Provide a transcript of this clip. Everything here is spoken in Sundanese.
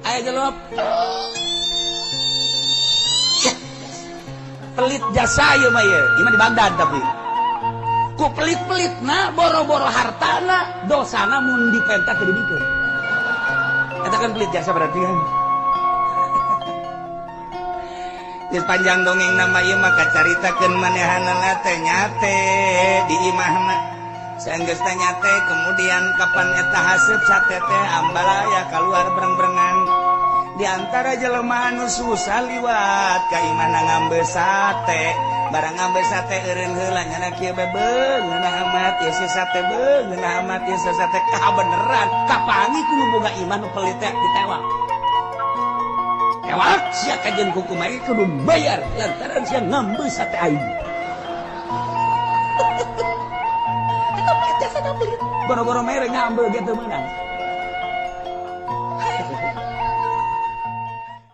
Aya jelema pelit jasa ieu mah ieu. Ieu mah di Baghdad tapi. Ku pelit-pelitna boro-boro hartana dosana mun dipenta teu dibikeun. Eta kan pelit jasa berarti kan. Geus panjang dongeng nama ieu mah kacaritakeun manehanana teh nyate di imahna. Sanggeus teh nyate kemudian kapan eta haseup sate teh ambalaya kaluar breng-brengan. Di antara jelema anu susah liwat ka imahna ngambeul sate. Barang ngambeul sate eureun heula nyana kieu bae beung ngeunah amat ieu si sate beung ngeunah amat ieu si sate kabeneran kapangi ku nu boga imah nu pelit teh ditewak. Tewak sia kajeun ku kumaha kudu bayar lantaran sia ngambeul sate aing. Eta pelit jasa pelit. Boro-boro mere ngambeul ge teu meunang.